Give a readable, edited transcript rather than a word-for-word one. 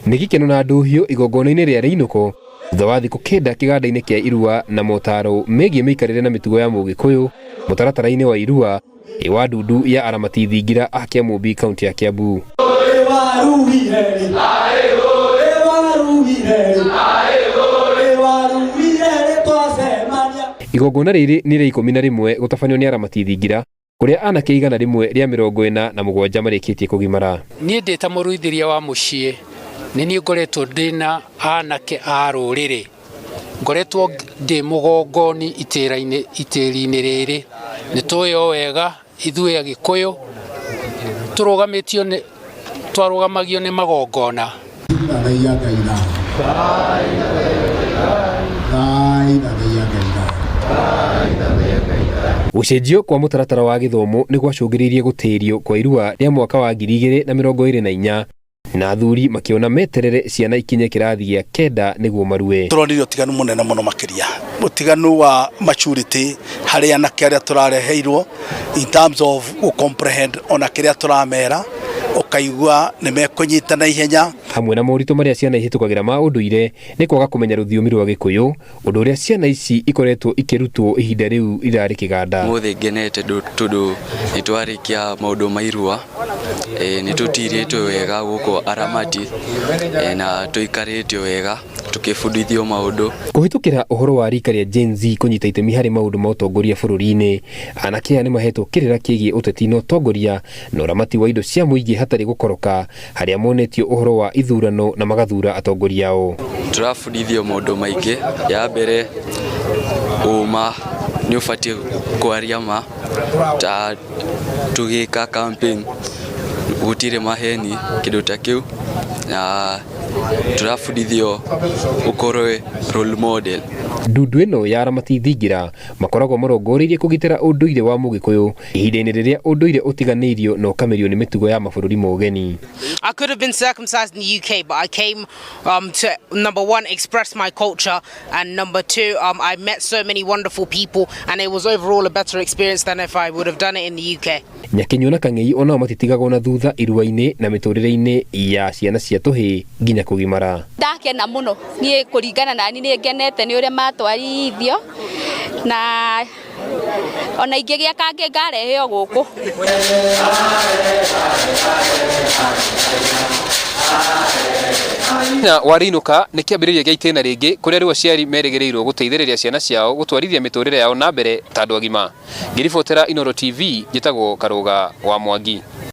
Nĩ gĩkeno na ndũhiũ igongona-inĩ rĩa rĩinũko thutha wa thikũ 9 kĩganda-inĩ kĩa irua na motaro megiĩ mĩikarĩre na mĩtugo ya Mũgĩkũyũ mũtaratara-inĩ wa irua wa ndundu ya aramati thingira a Kĩamũmbi, kaunti ya Kiambu. Igongona rĩrĩ nĩ rĩa 11 gũtabanio nĩ aramati thingira, kũrĩa anake 147 marĩkĩtie kũgimara. Niĩ ndĩ ta mũruithĩria wa mũciĩ, nĩ niĩ ngoretwo ndĩna anake a rũrĩrĩ, ngoretwo ndĩ mũgongoni itĩra-inĩ itĩri-inĩ rĩrĩ. Nĩ tũĩ o wega ithuĩ Agĩkũyũ tũrũgamĩtio nĩ twarũgamagio nĩ magongona. Gũcenjio kwa mũtaratara wa gĩthomo nĩ gwacũngĩrĩirie gũtĩrio kwa irua rĩa mwaka wa 2024, na athuri makĩona meterere ciana ikinye kĩrathi gĩa 9 nĩguo marue. Tũronire ũtiganu mũnene mũno, makĩria ũtiganu wa maturity harĩ anake arĩa tũrareheirwo in terms of comprehend ona kĩrĩa tũramera, ũkaigua nĩ mekũnyita na ihenya. Hamwe na moritũ marĩa ciana ihĩtũkagĩra ma ũndũire nĩ kwaga kũmenya rũthiomi rwa Gĩkũyũ, ũndũ ũrĩa ciana ici ikoretwo ikĩrutwo ihinda rĩu irarĩ kĩganda. Mũthĩ ngenete tondũ nĩ twarĩkia maũndũ ma irua, nĩ tũtirĩtwo wega gũkũ aramati, na tũikarĩtio wega tũkĩbundithio maũndũ. Kũhĩtũkĩra ũhoro wa rika rĩa Gen Z kũnyita itemi harĩ maũndũ ma ũtongoria bũrũri-inĩ, anake aya nĩ mahetwo kĩrĩra kĩgiĩ ũteti na ũtongoria na ũramati wa indo cia mũingĩ hatarĩ gũkoroka, harĩa monetio ũhoro wa ithurano na magathura atongoria ao. Tũrabundithio maũndũ maingĩ. Ya mbere, ũma, nĩ ũbatiĩ kwaria ma, ta tũgĩka campaign gũtirĩ maheni, kĩndũ ta kĩu, na tũrabundithio ũkorwo role model. Ndundu ĩno ya aramati thingira makoragwo marongoreirie kũgitĩra ũndũire wa Mũgĩkũyũ ihinda-inĩ rĩrĩa ũndũire ũtiganĩirio na ũkamerio nĩ mĩtugo ya mabũrũri ma ũgeni. I could have been circumcised in the UK, but I came to, number one, express my culture, and number two, I met so many wonderful people, and it was overall a better experience than if I would have done it in the UK. Nyakinyua na Kang'ei onao matitigagwo na thutha irua-inĩ na mĩtũrĩre-inĩ ya ciana cia tũhĩĩ nginya kũgimara. Ndakena mũno niĩ, kũringana na niĩ nĩ ngenete nĩ ũrĩa matwarithio, na ona ingĩgĩa kangĩ ngarehe o gũkũ. Na warĩinũka nĩ kĩambĩrĩria gĩa itĩna rĩngĩ, kũrĩa rĩu aciari merĩgĩrĩirwo gũteithĩrĩria ciana ciao gũtwarithia mĩtũrĩre yao na mbere ta andũ agima. Ngĩribotera Inooro TV, njĩtagwo Karũga wa Mwangi.